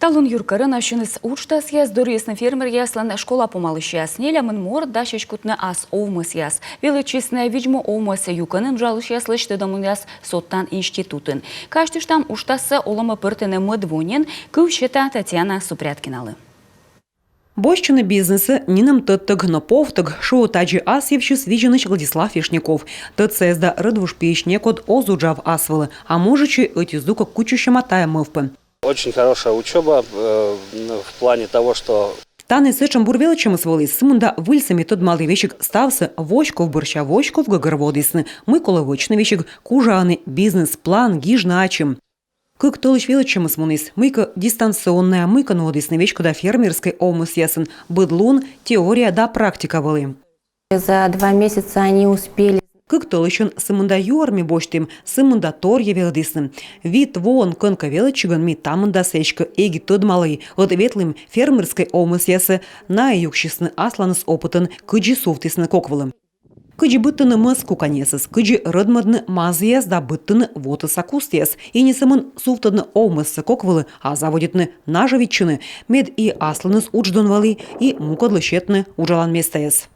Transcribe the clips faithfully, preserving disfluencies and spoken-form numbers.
Талун юркарын ассьыныс уджтасъяс дорйисны фермеръяслӧн школа помалысьяс. Нелямын морт дасьӧсь кутны ас овмӧсъяс. Велӧдчисны видз-му овмӧс юкӧнын уджалысьяслысь тӧдӧмлунъяс содтан институтын. Казьтыштам, уджтассӧ олӧмӧ пӧртӧны мӧд во нин. Кыв сета Татьяна Супряткиналы. Босьтчыны бизнесӧ нинӧм тӧдтӧг, но повтӧг, шуӧ тадзи ас йывсьыс видзиныс Владислав Вишняков. Тӧдсаяс да рӧдвуж пиысь некод оз уджав ас вылӧ, а мужичӧй ӧти здукӧ кутчысьӧма тайӧ мӧвпӧ. Очень хорошая учёба, э, в плане того, что... Тані сэтшӧм бур велӧдчӧмыс вӧлі, сы мында выльсӧ ми тӧдмалім весиг ставсӧ, воськов бӧрся воськов гӧгӧрвоӧдісны, мый колӧ вӧчны весиг, кужа ӧні бизнес-план гижны ачым. Кык тӧлысь велӧдчӧмыс муніс, мыйкӧ дистанционнӧя, мыйкӧ нуӧдісны веськыда фермерскӧй овмӧсъясын. Быд лун теория да практика вӧлі. За два месяца они успели. Кык тӧлысьӧн сы мында юӧр ми босьтім, сы мында торйӧ велӧдісны. Вит воӧн кӧнкӧ велӧдчигӧн ми та мындасӧ эськӧ эгӧ тӧдмалӧй, ӧд ветлім фермерскӧй овмӧсъясӧ, найӧ юксисны асланыс опытӧн, кыдзи сувтісны кок вылӧ. Кыдзи быдтыны мӧс куканьясӧс, кыдзи рӧдмӧдны мазіяс да быдтыны вотӧса кустъяс. И не сӧмын сувтӧдны овмӧссӧ кок вылӧ, а заводитны нажӧвитчыны, мед и аслыныс удждон вӧлі, и мукӧдлы сетны уджалан местаяс.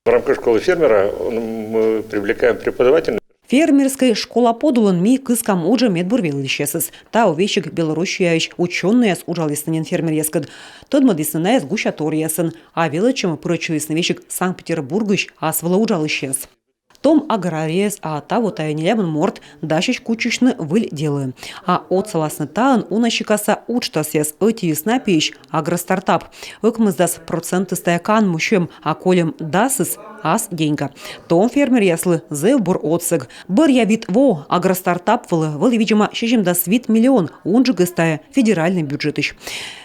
В рамках школы фермера, он, мы привлекаем преподавателей. Фермерскӧй школа подулын ми кыскам уджӧ медбур велӧдысьясӧс. Таво весиг Белоруссияысь учёнӧйяс уджалісны нин фермеръяскӧд. Тӧдмӧдісны найӧс гусяторъясӧн, а велӧдчӧмӧ пырӧдчылісны весиг Санкт-Петербургысь ас вылӧ уджалысьяс. Том аграрияс, а таво тайӧ нелямын морт, дасьӧсь кутчысьны выль делӧӧ. А отсаласны таын уна сикаса уджтасъяс. Ӧтиыс на пиысь — агростартап. Ӧкмысдас процентыс тайӧ канму сьӧм, а кольӧм дасыс — ас деньга. Том фермеръяслы зэв бур отсӧг. Бӧръя вит во агростартап вылӧ вӧлі видзӧма сизимдас вит миллион, унджыкыс тайӧ федеральнӧй бюджетысь.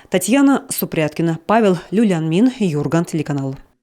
Татьяна Супряткина, Павел Люлянмин, «Юрган» телеканал.